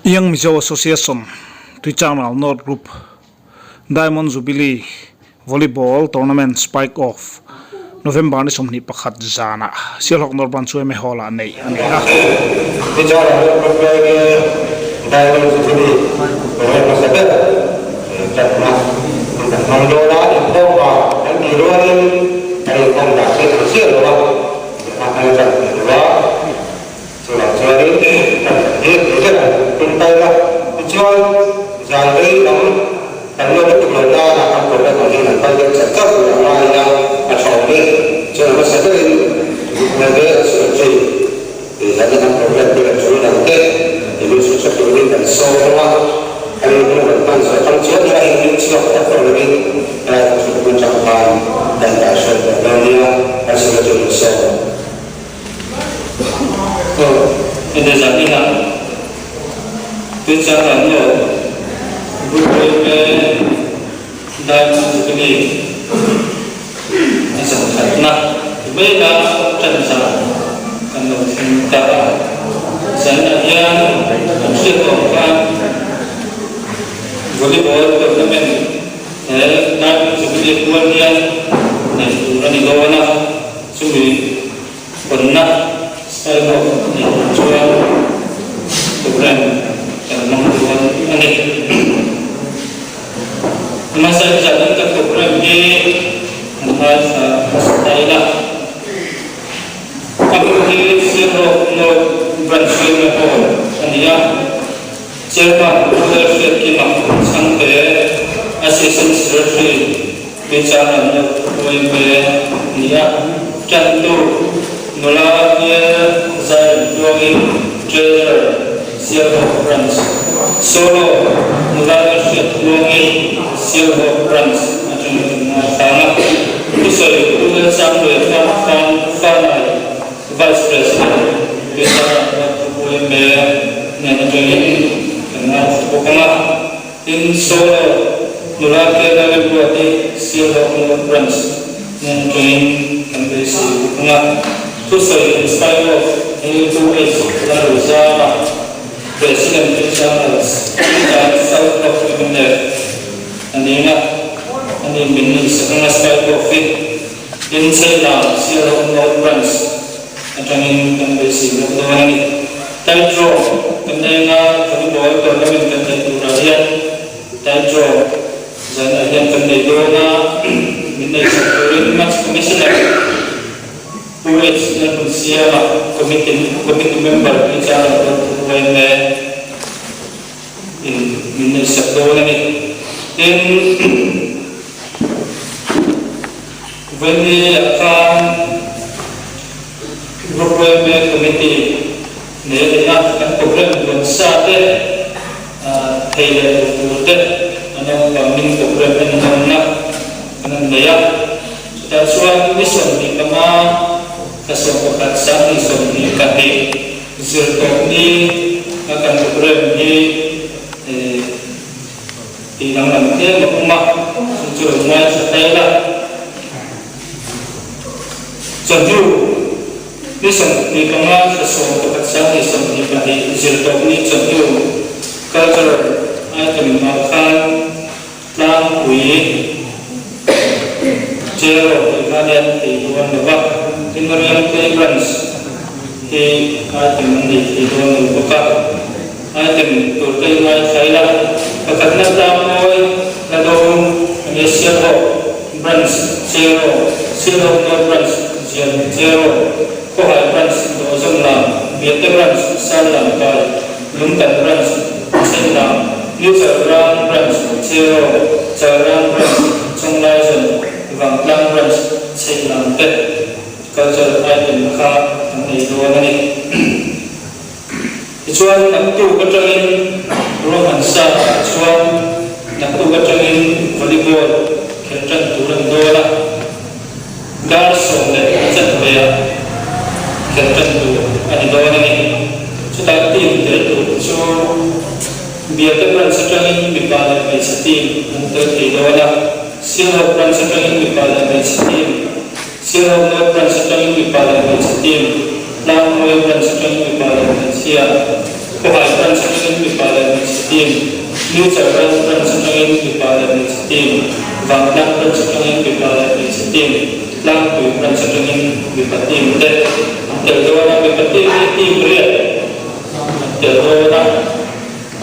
Young Mizo Association Tuichanral North Group Diamond Jubilee Volleyball Tournament Spike Off November ni 21 zanah Sialhawk North Branch yma Hall ah neih a ni a. Tuichanral North Group yma Diamond Jubilee Tournament hmasa ber tlatna hun kan hmang dawn a, inkhawm vang kan tih rualin kan inkhawm dah theih ang chiah lo a, a kan chan theih lo a. Chuvang chuanin kan hlir thei vek ang tum ta ila, tichuan zan rei lam kan lo lutuk lo nana kan program ang hian han kal deuh chat chat tur a ngai ila a tha awm e. Chuan a hmasa berin Lukna ve a secretary tih zana kan program te leh thu dang te i lu chhut hre turin kan sawm hlawm a, a ni hnu kan hman zawh tang chuan ila engtin chhuak tak tawh lovin helai kan thut hmun atang khan kan kaihhruai tawh dawn nia kan secretary in sawm. Aw, heti zan inah tuichang an lo Group A Diamond Jubilee a zawhkhatna ti mai a tan zan kan lo thleng ta a. Zanah hian kan hriat awm khan Volleyball tournament he Diamond Jubilee pual hian neih tur a ni dawn a. Chumi hawnna style ho neih tur chuan program kan hmang dawn a ni. Hmasa zanin ka program hi an ngaithla hmasa ta ila. A hmun hi Sialhawk North Branch Yma Hall a ni a. Chairman Pu Lalhriatkima Chhangte, Assistant Secretary Tuichang an lo huai ve ni a, tantu nula hmel zai an tluangin Treasurer Sialhawk Branch, Solo nula hriat tluangin Sialhawk Branch atangin kan ngaithlang a, thusawi Pu Lalsangluia Fan Fan Fanai Vice President Tuichang an lo huai ve nen atangin kan ngaithla bawk ang a. Tin, Solo nula Kela Lemruat hi Sialhawk North Branch nen atangin kan beisei bawk ang a. Thusawi in Spy Off hi Pu H. Lalruzama, President Channels, Tunlai South Block MNF a ni a, ani min insak ang a Spy Off hi. Tin, China Sialhawk North Branch atangin kan beisei bawk dawn a ni. Tight draw kan nei anga volleyball tournament kan neih turah hian tight draw zanah hian kan nei dawn a, min nei chak turin Match Commissioner Pu H. Lalhmunsiama committee committee member Pi Chara Dawthu yma in min nei sak dawn a ni. Tin, Vawini ah khan Group yma Committee nei a ni a, kan program duan sa te thei leh duh tur te an awm vangin program en nawmna kan han nei a. Chutah chuan ni 25, thla 11, 2022 zirtawpni a kan program hi Tih danglam tlem a awm a, chu chu lo ngaithla thei la. Chawhnu ni 25 thla 11 2022 zirtawpni chawhnu cultural item ah khan tlangpui cheraw tih khan hian tih duh an lo va, tin Riangpui branch hi item an nei thei dawn lo bawk a. Item tur te i ngaithla ila, pakhatna tlangmawi la do a nia Sialhawk Branch Cheraw, Sialhawk North Branch Zian Cheraw, Khawhai Branch Dawhzawm Lam, Biate Branch Sallam Kai, Lungtan Branch Chhenlam, New Chalrang Branch Cheraw, Chalrang Branch Chawnglaizawm, Vangtlang Branch Chheihlam te Cultural item kha an nei dawn a ni. Tichuan, naktuk atangin ruahman sa ah chuan naktuk atangin volleyball khelh tan tur an dawn a, dar 10:15 ah khelh tan tur a ni dawn a ni. Chutah team tel tur te chu Biate branch atangin mipa leh hmeichhe team an tel thei dawn a, Sialhawk branch atangin mipa leh hmeichhe team, Sialhawk North Branch atangin mipa leh hmeichhe team, Tlangmawi Branch atangin mipa leh hmeichhia, Khawhai Branch atangin mipa leh. team, New Chalral Branch atangin mipa leh hmeichhe team, Vangtlang Branch atangin mipa leh hmeichhe team, Tlangpui Branch atangin mipa team te an tel dawn a, mipa team hi team riat an tel dawn a.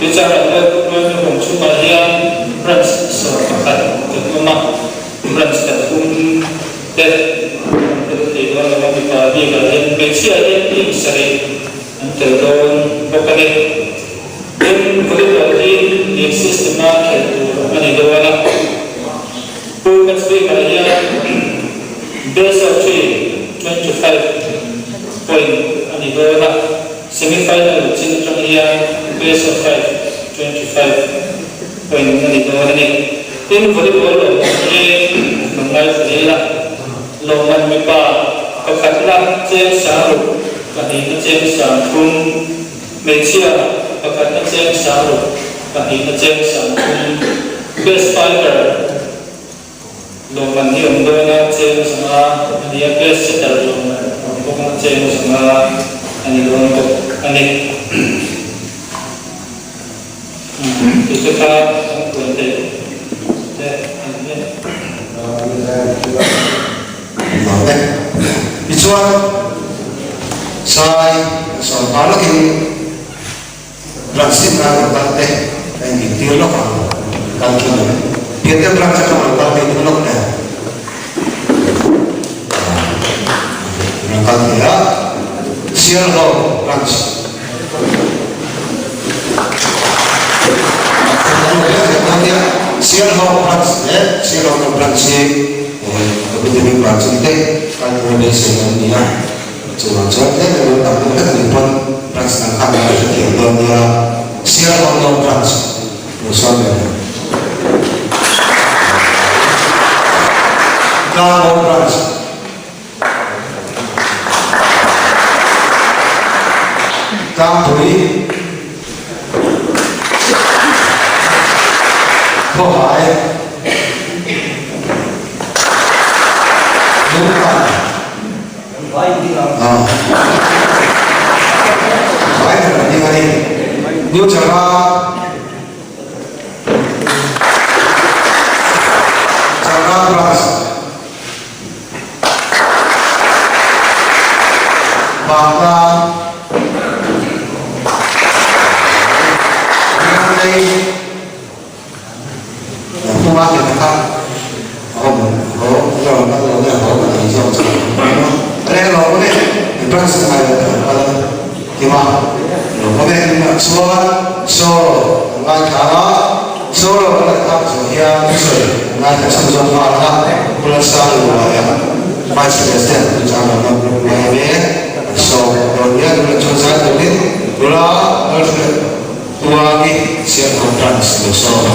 Tuichangral North Group yma hmun chhungah hian Branch 11 kan awm a, Branch pathum te an tel thei dawn lo a, mipa bikah hian hmeichhia hian team sarih an tel dawn bawk a ni. Tin, volleyball hi league system-a khelh tur a ni dawn a. Pu match bikah hian best of three, 25 point a ni dawn a. Semi final chin atang hian best of five, 25 point a ni dawn a ni. Tin, volleyball lawmman hi kan ngaithla zel a, lawmman mipa pakhatna cheng sangruk, pahnihna cheng sangthum, hmeichhia pakhatna cheng sangruk, pahnihna cheng sangthum, best fighter, Lawmman hi awm dawn a, cheng zanga a ni a, best setter lawmman awm bawk a, cheng zanga a ni dawn bawk a ni. Tih te kha kan puan theih te a ni e. Tichuan, Sai sawrkar lakin Branch tin lai lo kal te ka in tir lawk ang kal thung em? Pianthar branch atang lo kal thei thung lawk em? Rawn kal thei a, Sialhawk branch Sialhawk branch leh Sialhawk branch hi Committee branch te kal tur a beisei an ni a. Chuvang chuan tlem emaw tam deuh hlek anih pawn branch dang khan an lo hrethiam dawn nia. Sialhawk North Branch lo sawn ve ang. Tlangawm Branch. Tlangpui. Khawhai. Lungtan. New Chara Chara Branch Vangtlang Ramlei Hnunga hlena kha a awm ho a rawn kal lo nge haw ka nei zawk chu a reng lo awm e entrance ka ngai lo ka rawn kal a kima lo awm e tunah chuan solo an ngaithla a solo kan ngaihthlak zawh hian thusawi an ngaithla chhun zawk nghal a Pu Lalsangluaia Vice President Pu Changana Group yma an sawm dawn nia tunah chuan zai turin nula Lalhriat Tuangi Sialhawk Branch lo sawm a.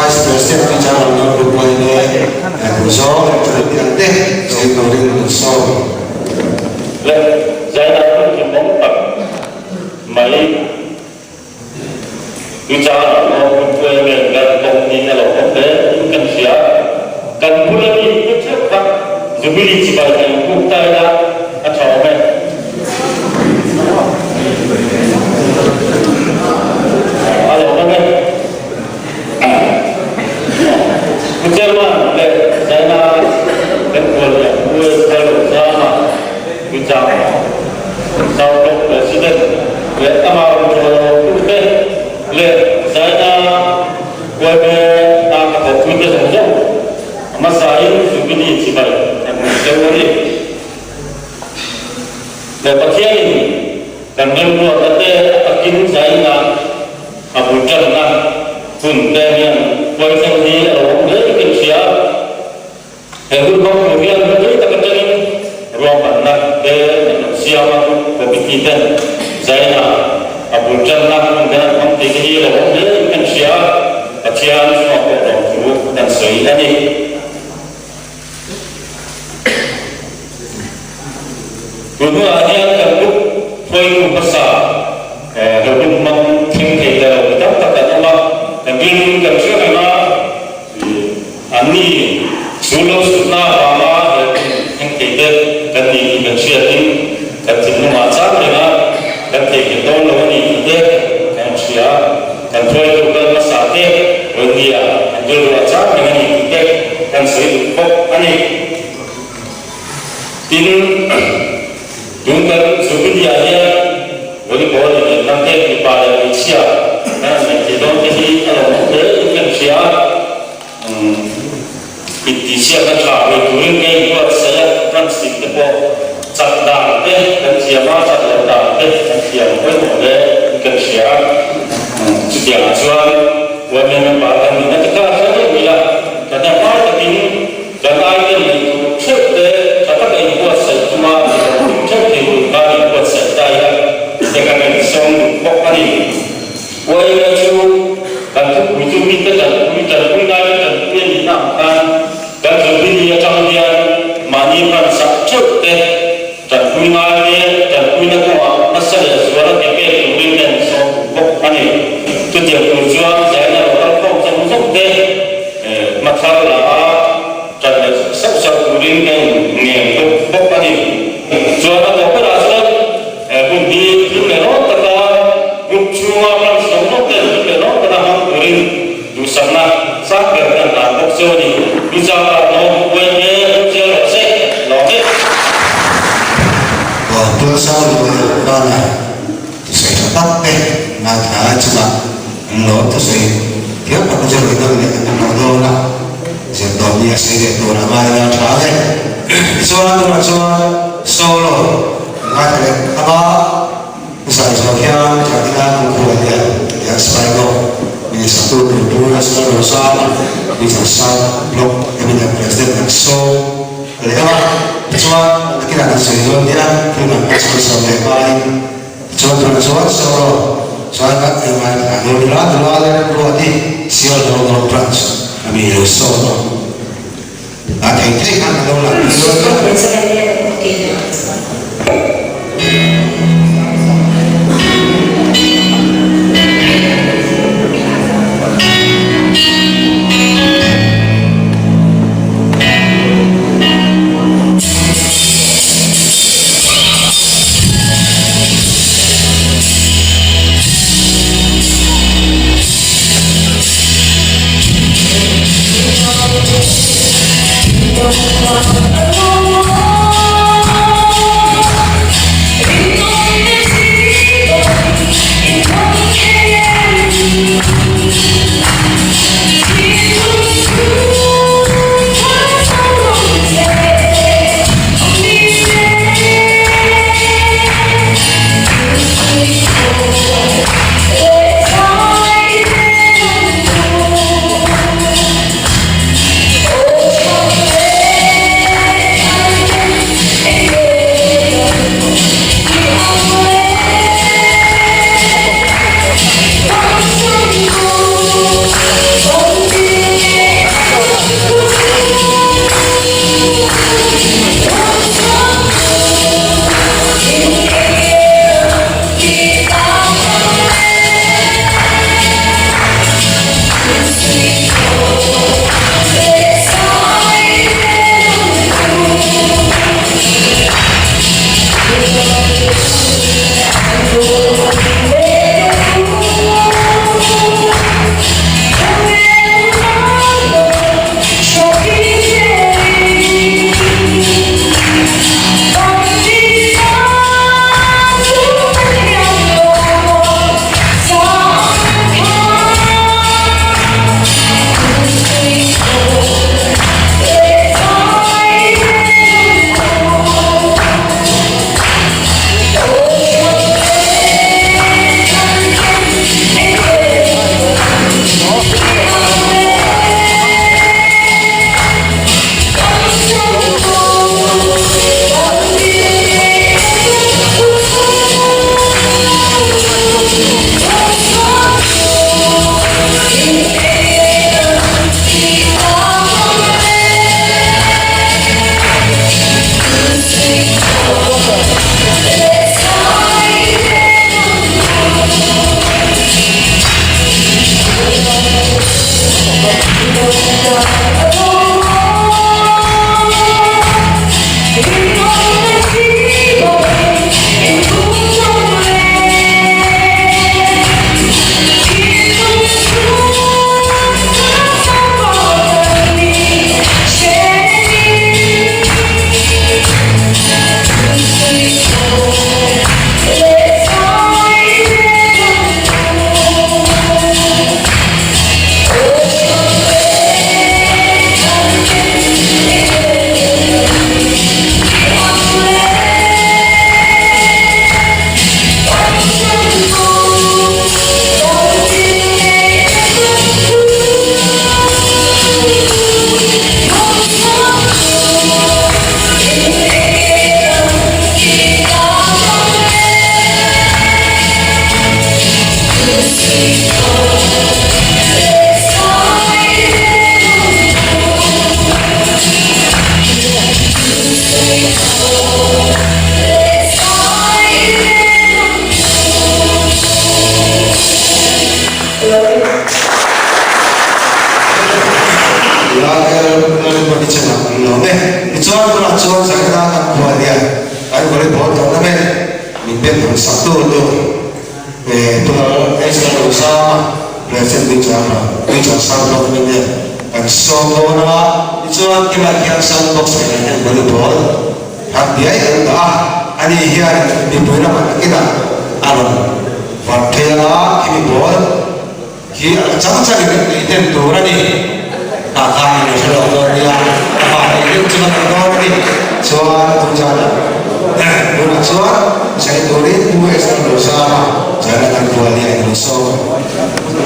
Vice President Pi Chang Ram North Group yma duhzawng leh thu pian te zir turin an sawm. Le Zaina hun hlimawm tak mai Pi Chang Ram North Group yma kan kawng niin a lo awm hle in kan hria. Kan bula mi te theuh kha Jubilee chibai kan inbuk ta ila a tha awm e. A lo awm e. Pu Chairman leh Zaina kan kual hian Pu Lalrozama Tuichang South Block President leh amah rawn ṭuan tute leh Zaina Kuaime a ka thawhpuite zawng zawng a hmasain Jubilee chibai kan hmu cheu a ni. Leh Pathianin kan remruatna te a takin Zaina A bul ṭanna hun te hian huaisen hi a lo awm hle in kan hria. He hun hmang tur hian hun rei tak aṭangin ruahmanna te an lo siam a, committee ten zaina a bul ṭanna hun te an hmang tih te hi a lo awm hle in kan hria. Pathian chungah pawh lawmthu kan sawi a ni. Tun hunah hian kan group hruaitu hmasa he hun hmang thleng thei ta lo mi tam tak an awm a, kan rilru kan hre reng a, anni chu lo sutna avanga he hun thleng thei te kan ni tih kan hriatin kan thinlungah chang reng a, kan theihnghilh dawn lo a ni tih te kan hria. Kan hruaitu kal hmasa te Vawinia an rilruah chang reng a ni tih te kan sawi duh bawk a ni. Tin, tun kan Jubilee-ah hian volleyball inelna te mipa leh hmeichhia kan han neih thei dawn te hi a lawmawm hle in kan hria a. Intihsiakna tha ve turin ka inbuatsaih a, branch tin te pawh chak dan te kan thiam a, chak loh dan te kan thiam pawimawh hle in kan hria a. Chutiangah chuan yma member kan nihna te kha hre reng ila, kan hna hmai takin kan item neih tur theuh te tha taka inbuatsaih tuma hlawhtling theuh thei tur khan inbuatsaih ta ila tih te kan insawm duh bawk a ni. Uaina chu kan thupui chu mite tanpui, tanpui laite tanpui a nihna ang khan kan Jubilee atang hian mahni hmansak theuh te tanpui ngai te tanpuina kawngah nasa leh zuala ke pek turin kan insawm duh bawk a ni. Chutiang tur chuan zaina lo kal khawm zawng zawng te hmathar la a tan leh sauh sauh turin ka inngen bawk a ni. Chuan a tawp berah chuan He hun hi hlim leh rawt taka group chhunga ram zawng zawng ten hlim leh rawt taka hmang turin duhsakna sang ber kan hlan bawk chu a ni. Tuchangah lawm uai nge hun chial rawh se lawm e. Aw tualsang luai vana thusawi tha tak te ngaithla chungah an lawm thusawi thiam tak chu rawn dam leh an hlawh dawn a, zirtawp ni a sawi leh tur a ngai a tha e. Tichuan tunah chuan solo. Ngaithla leh khama zai zawh hian Tlatina Kungkhua hian tia Spyro min saktu tur Pu National Rosana Mizo South Block Cabinet President an sawm leh a, tichuan nakinah kan sawi dawn nia thil dang kan sawi sawm leh hmain tichuan tunah chuan solo chuan kan ngaithla dawn ila nula leh Remruati Sialhawk North Branch a mi lo sawm a. A thei thei khan a lo lang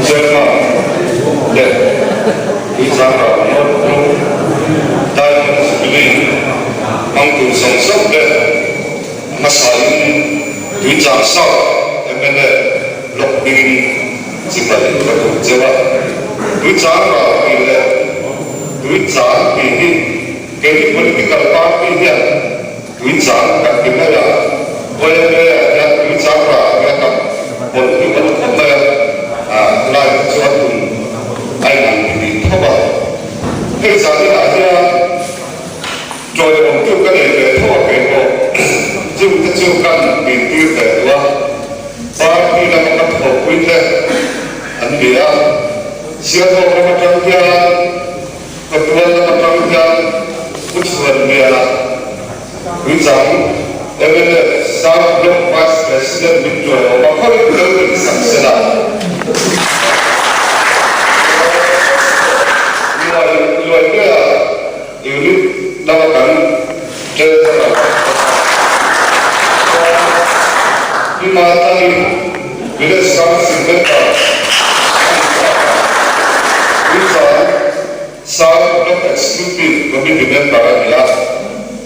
Chairman leh Tuichangral North Group Diamond Jubilee hmang tur zawng zawng te a hmasain Tuichang South mla Block hmingin chibai ka duh cheu a. Tuichangral tih leh Tuichang tih hi keini political party hian Tuichang kan ti mai a, YMA ah hian Tuichang rah anga kan pawlh hi kan khawp mai a, ah helai te chu a tum a inang ti tih thawp a. Hei zan inah hian tawi awmtu ka nei ve tho a kei pawh chung te chu kan intir ve duh a, party lama ka thawhpui te an ni a, Sialhawk ram atang hian Kawtual lam atang hian Pu Chhuanliana, Tuichang mla South Block Vice President min tuai awm a, khawi lo in sak sela. Luai Luaihnuaia unit lama kan Treasurer chuan Hima Tangin Village Council member a ni chhuak a, Tuichang South Block Executive Committee member a ni a,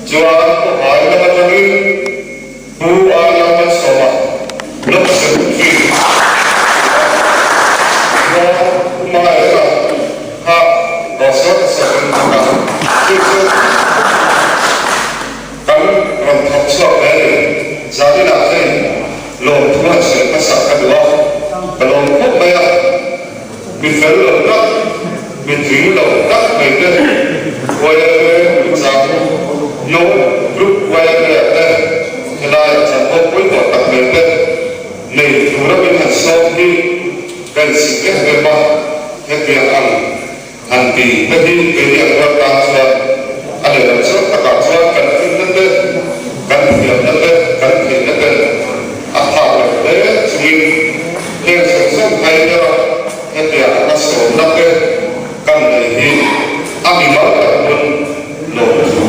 chuan Khawhai lam atangin Pu Arya Malsawma Block Secretary a ni a, chuan Pu Maela kha Roswell Sawn bawk a, chu chu kan rawn thawk chhuak ve a ni. Zaninah hei lawmthu han sawi hmasak ka duh a, ka lawm khawp mai a. Mi fel lo tak, mi tling lo tak mai te, YMA Tuichang No Group YMA ah te helaiah chanvo pawimawh tak mai te nei tura min han sawm hi ka insik em em a, hetiang ang han ti te hi keini ang rual tan chuan a lehlam chuan takah chuan kan finna te, kan thiamna te, kan theihna ten a phak lo hle chungin heng zawng zawng hai deuha hetiang anga sawmna te kan nei hi a mimal tak pawn lawmthu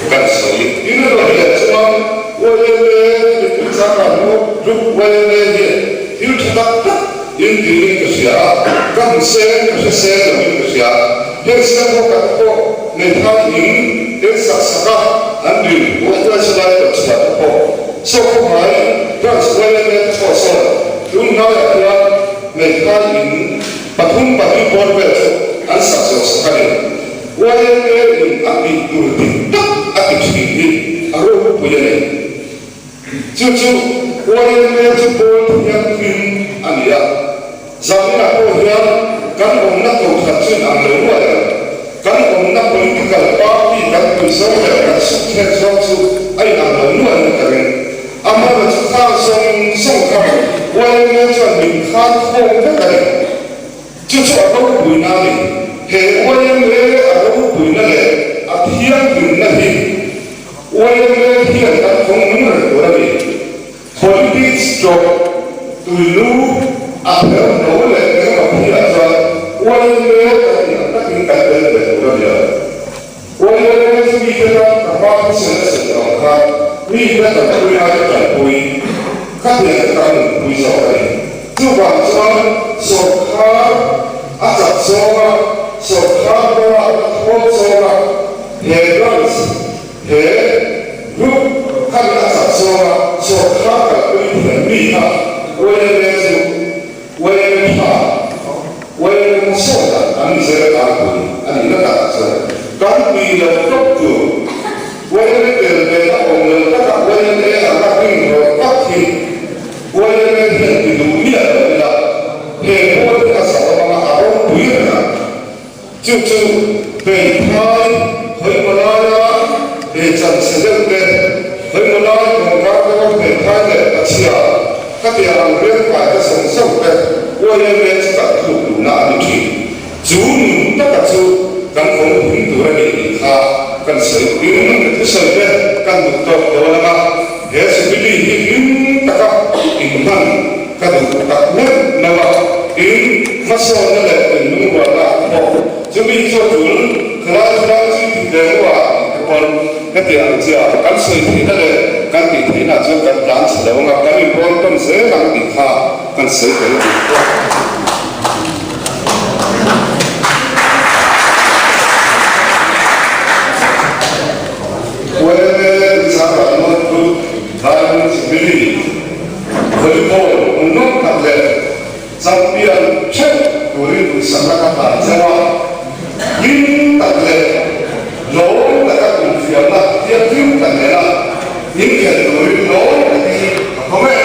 kan sawi. In a rawn leh chuan YMA mipui changkang nu Group YMA hian thil tha tak tak in dilin ka hria a, ka hmu seng ka hre seng lovin ka hria. Heng siamhawk te pawh Meithai in en sak sak a an rin huai salai tawh chhuah te pawh saw khawhai branch YMA te pawh sawn tun hnaiah hian Meithai in pathum pahnih bawr vel chu an sak zawh sak a ni. YMA in a tih tur dik tak a ti thin hi a ropui a ni. Chu chu YMA chu pawl thianghlim a ni a, zaninah pawh hian kan awmna kohhran chu inang lo nuai ang. awmna political party kan pui zawng leh kan sukthlet zawng chu a inang lo nual in ka ring. Amaherawhchu chu khang zawng zawng kha yma chuan min khan khawm vek a ni. Chu chu a ropuina a ni. He yma a ropuina leh a thianghlimna hi yma hian kan thawng nung reng tur a ni. Politics chawp tuilu a pherh no leh engemaw phiah chuan yma kan tih ang takin kan tel ve tur a ni lo. Yma chu mite tan ka hma thisen a sen ang kha mite tanpui aia tanpui khatiang te kan nunpui zawk a ni. Chuvang chuan sawrkhar a chak zawnga sawrkhar kawngah a thawl zawnga he branch He group khan a chak zawnga sawrkhar kalpui thiam mi kha yma chu yma tha, yma hmasawn dan an ni zel tlangpui a nihna takah chuan kan tui lo tawp tur yma tel ve na awm lo takah yma anga rinrawn tak hi yma hian ti duh miah lo ila he pawl hi a zau anga a ropui reng ang. Chu chu hmeithai hawimaw laia he chan chhe deuh te, hawimaw lai kawngka kawnga hmeithai leh pachhia ka tia ang rial kai te zawng zawng te yma chu kan tluk duhna a ni thin. Chu nun taka chu kan vawng him tur a ni tih kha kan sawi tin ka thusawi te kan duh tawk dawn anga he Jubilee hi hlim taka inhman Ka duh tak meuh meuh a, tin, hmasawnna leh inlungrualna a thawk. Chumi chu a tul, khalai chulai chu i ti ve ngawh a tih te pawn hetiang ang chia kan sawi theihna leh kan tih theihna chuan kan tlan chhe lo anga kan inrawn tawn zel ang tih kha kan sawi tel duh tawk. Uaile Tuichangral North Group Diamond Jubilee. Volleyball hmuhnawm tak leh champion theuh turin duhsakna ka hlan cheu a, hlim tak leh lawm taka infiamna thianghlim tak nena inkhelh turin lawm takin ka khawm e.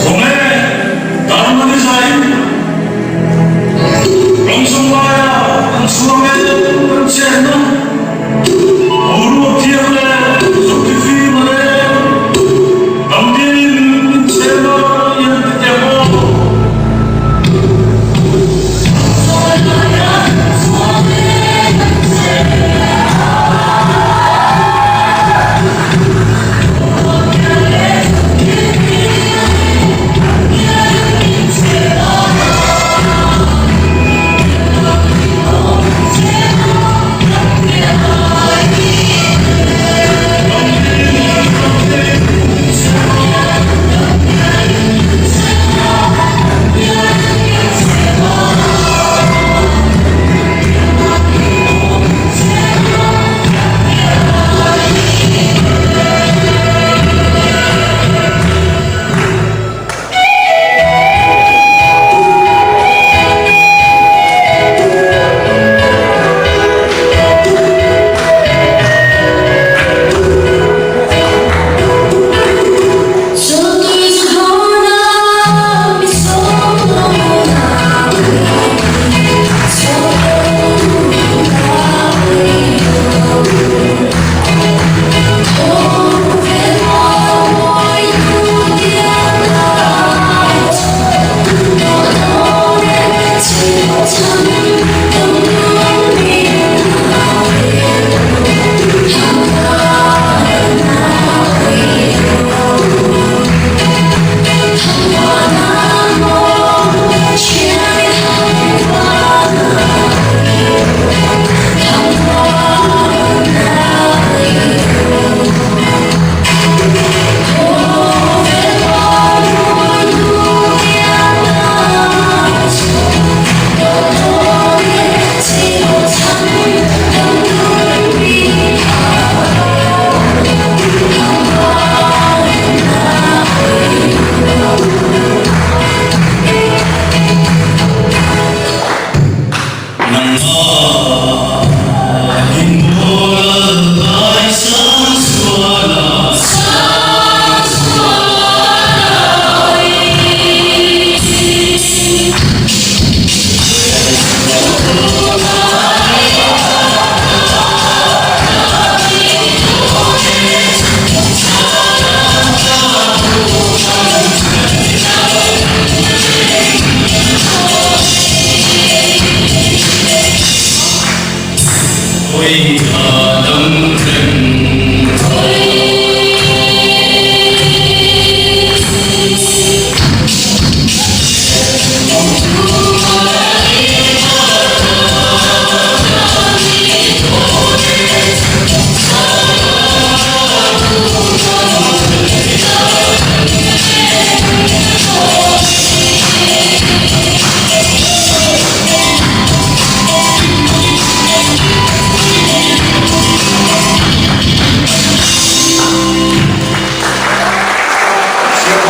Khawnge Darmani Zain? Ram zawng laia kan chhuang e kan chenna boruak thiang leh zuk tifim a leng damdiain min chena i han ti teh maw?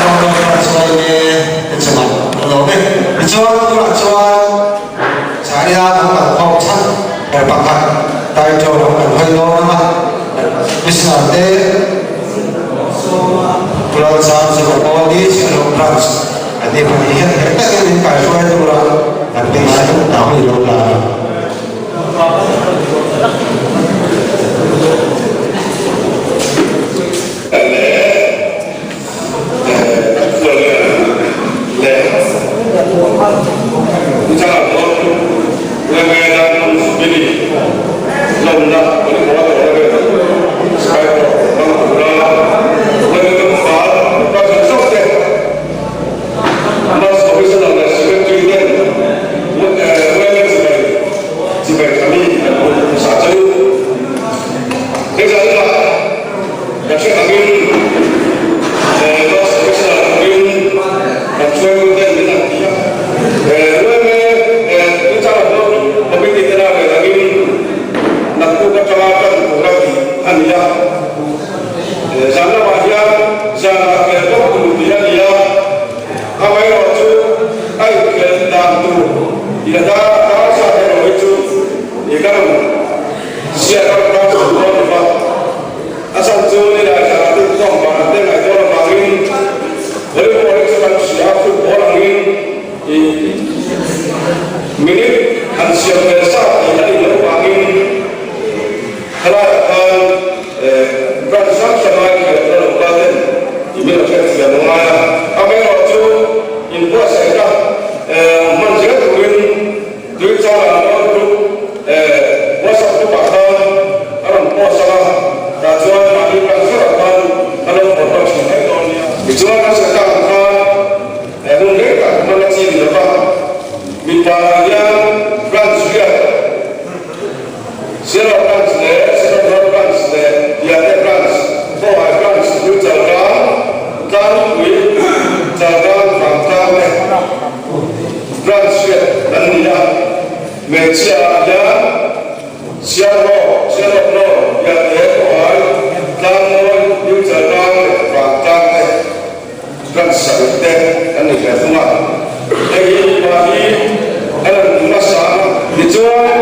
Sialhawk North Branch yma te chungah kan lawm e. Tichuan tunah chuan China kan kalkhawm chhan ber pakhat title lam kan hawi dawn ang a, Missioner te Pu Lalsangzuma Pawlni Sialhawk Branch an ni pahnih hian nghet takin min kaihruai tura kan beisei ta hui lo la. Kan hre angin Los Professional turin kan hruaituten min han ti a. Ueme Tuchang pawh committee te lak leh angin naktuk atanga tan tur a tih a ni a. Zan lamah hian zanah khel bawk tur tih a ni a. Amaherawhchu a inkhel dan tur tih a dar zat erawh hi chu i kan rawn ziak a rawn tar chhuak dawn lo va. A chhan chu nilai thla tuk khawm vang te ngaihtuah avangin volleyball hi chu kan hria a, football angin ih minute han siam ve zat tih a nih loh avangin khalaiah khan branch hrang hrang a inkhel tura lo kal ten ih min lo hriatthiam a ngai a. Amaherawhchu inbuatsaihna hman zel turin Tui changah Lord Group WhatsApp group ah khan a rawn post ang a, tah chuan mahni branch hreuh ah khan ka lo forward thin mai dawn nia. Tichuan a sawi tak ang khan hun rei tak hman a chi ni lova, mipa ah hian branch riat, Zero branch leh Zero North branch leh Piate branch, Khawhai branch, New Chalrang, Tlangpui, Chalrang, Vangtlang te branch riat an ni a. Hmeichhia ah hian Sialhawk, Sialhawk North, Piate, Khawhai, Tlangmawi, New Chalrang leh Vangtlang te branch sarih te an ni ve thung a. Hei hi mipa hi an rawn hmu nasa ang a. Tichuan,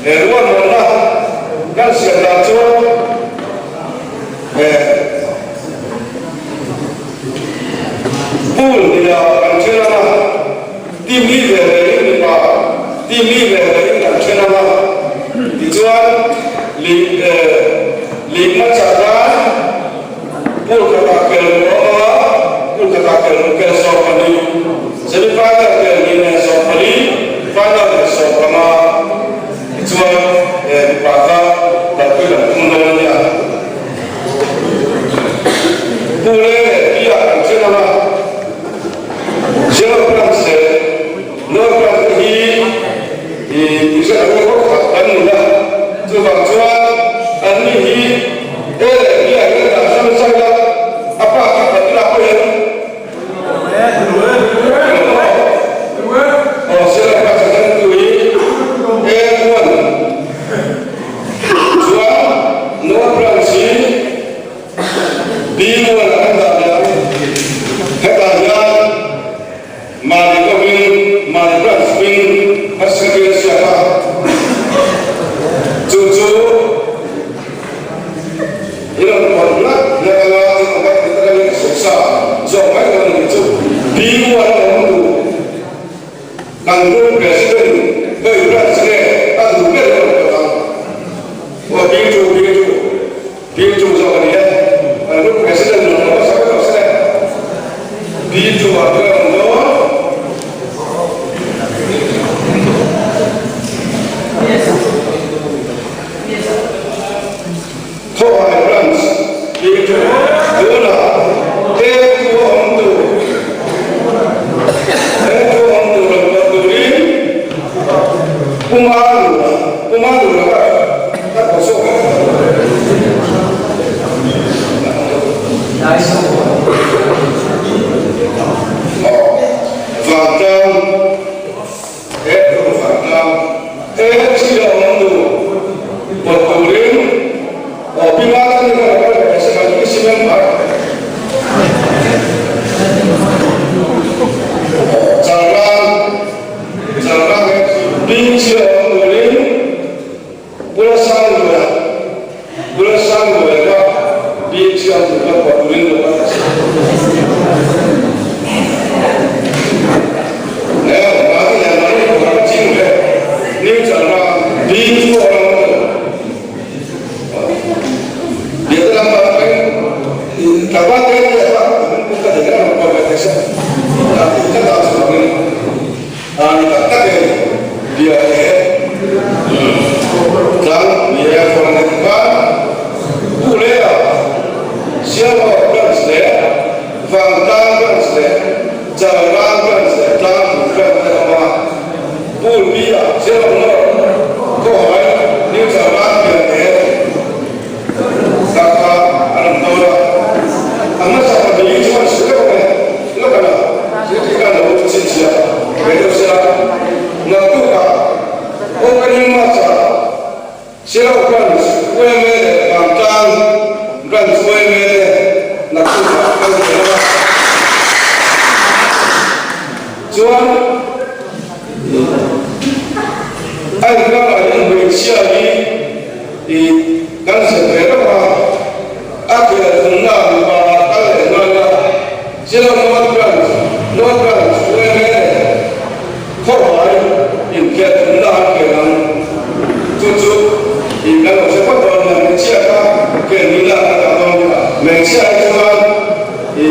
he ruahmanna kan siam dan chuan he pool nia kan then ang a, team li ve ve in mipa team li ve ve in kan then ang a. Tichuan, league league hmachak nan Pool khatah kel tur a awm a, pool khatah kel tur kel 14, semi final kel 2 leh 14, final leh 15 tichuan mipa kha kalpui kan tum dawn a nia. Pool A leh B ah kan then ang a, Zero Branch leh North Branch te hi i hre ang emaw khat an ni a, chuvang chuan anni hi A leh B ah hian dah hrang zai a, a pa khi khat ila pawh hian Aw Zero Branch ah hian tui A chuan chuan North Branch hi B mual ah kan dah leh ang, hetah hian Mahni kovin, mahni branch hming a secretary a ziak a, chu chu i rawn pawlh ngat ngat anga in awm a tih tak a ni ka sawi sa zawk mai dawn a nih chu. Pi Muan a awm duh kan group president khawi branch nge a duh ber a rawn pawlh ang. Aw Bingchu, Bingchu, Bingchu zawk a ni e, kan group president rawn pawlh hmasa vek lo se. Bingchu ah chuan a awm dawn. Khawhai branch Bingchu tunah A2 a awm tur, A2 a awm tur rawn pawlh turin Puma Lura, Puma Lura kha ka thaw sawk a. Aw, Vantlang, A2 Vantlang, A3 a awm tur pawlh turin Aw, Pima Lura kha rawn kal ve thei se kan PC member. Chuan a inkarah hian hmeichhia hi i kan zep ve reuh a, a khel thumna mipa ah kal leh nghal a, Zero North Branch, North Branch UMA leh Khawhai inkhel thumna an khel ang. Chu chu i kan lo hre phawt dawn nia, hmeichhia kha khel nihna ka dah dawn nia. Hmeichhia hi chuan i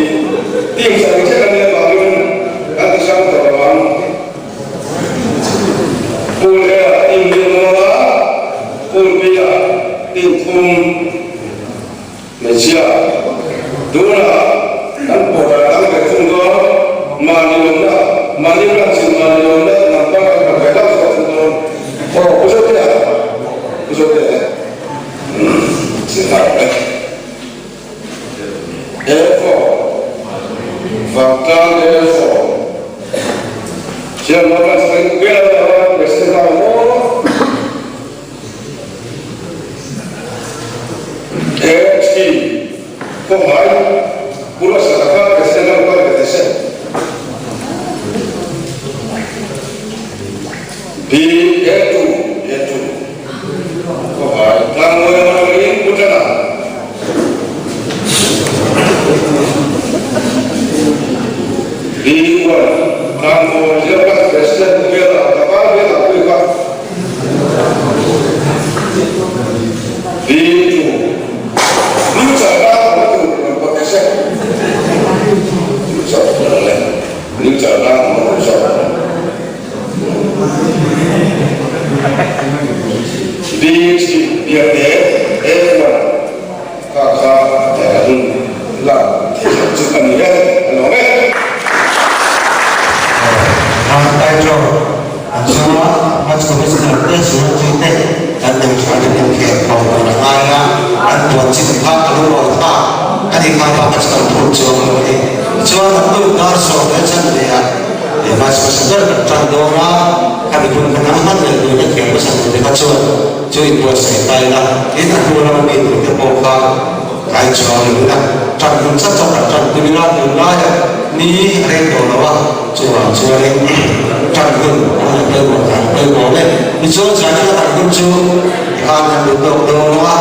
team sarih chiah kan nih avangin kan ti hrang tawh lo ang. Pool A ah team li an awm a, Pool B ah team thum. Hmeichhia, tunah kan pawh a dang ve thung dawn, mahni lawmna, mahni branch in mahni lawmna number kan hmu ve hlauh zawk thung dawn. Aw, Pu Zotea, Pu Zotea, umm, chhing nghal e. A4, Vangtlang A4, Siam Branch Vel a President a awm aw. AFC kawngah Pu Ruatsaka kha President a lo kal ve thei se. BA2 BA2 kawngah Tlangmawi lam atangin Pu Tana B1 Tlangmawi Zirlai President Pu Vela Tlangval Vela pui kha An chunga Haj Commissioner te Secretary te an tel tha in an khel khawm tur a ngai a, an puan chin kha a lungawi thlak a ni kha bak a chu kan phur chuang lo a ni. Tichuan an nu dar 10 leh ah Vice President kan tan dawn a, khami hun kha nang hman leh tur te khel hmasa tur te kha chuan chu inbuatsaih ta ila, tin a hnu lama mi tur te pawh kha Kai chuang lo ila, tan hun chat chat ah tan tum ila tunlaia ni a rei tawh lo a, chuvang chuanin tan hun a la pawimawh dan pawimawh le. Tichuan Zanin a tan hun chu tikhan kan duh tawk dawn lo a.